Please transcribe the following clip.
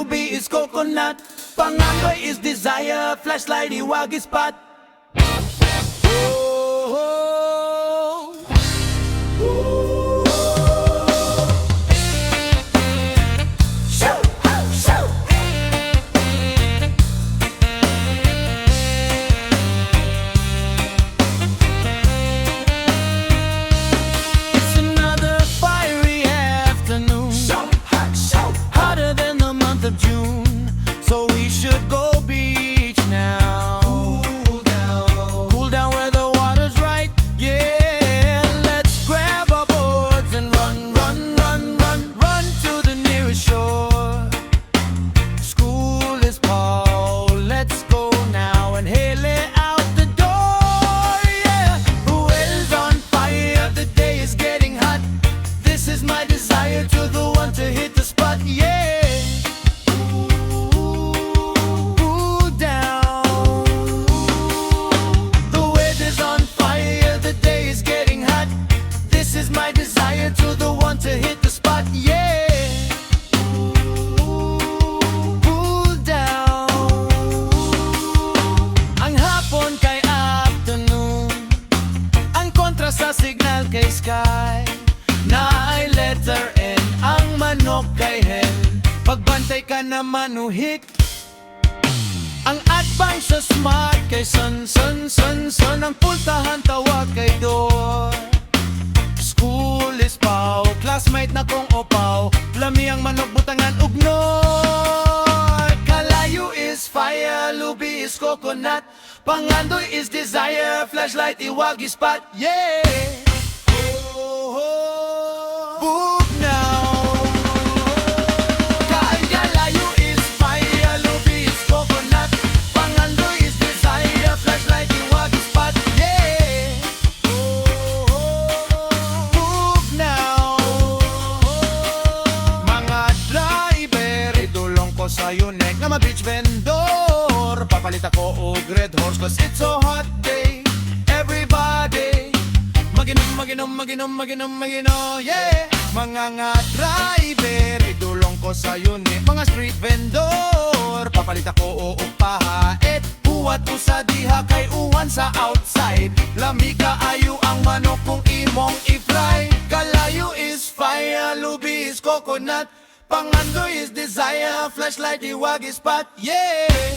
Lubi is coconut. Pangandoy is desire, flashlight iwag spot. Oh. Shoo, ho, shoo. It's another fiery afternoon. Hotter than the month of June. So we should go beach now. Cool down. Cool down where the water's right. Yeah, let's grab our boards and run, run, run, run, run to the nearest shore. School is Paul. Let's go now and hele out the door. Yeah, weather's on fire. The day is getting hot. This is my desire to the one to hit the spot. Yeah. Cool down. The weather's on fire. The day is getting hot. This is my desire to the one to hit the spot. Yeah. Cool down. Ang hapon kay afternoon. Ang kontra sa signal kay sky. Naay letter N. Ang manok kay hen. Pagbantay ka na manuhik. Ang atbang sa Smart kay sun, sun, sun, sun. Ang pultahan tawag kay door. School is pau, classmate na kong opaw. Lami ang manok butangan og Knorr. Kalayo is fire, lubi is coconut. Pangandoy is desire, flashlight iwagi spot. Yeah! Oh, bugnaw. Kalayo is fire, lubi is coconut. Pangandoy is desire, flashlight iwagi spot. Yeah! Bugnaw. Mga driver, idulong ko sa unique nga mga beach vendor. Papalit ako og Red Horse 'cause it's so hot day. Everybody maginom, maginom, maginom, maginom, maginom, yeah. Mga nga driver, idulong ko sa unique mga street vendor. Papalit ako og pahaet. Huwat usa diha kay uwan sa outside. Lami kaayo ang manok kung imong i-fry. Kalayo is fire, lubi is coconut. Pangandoy is desire, flashlight iwagi spot. Yeah!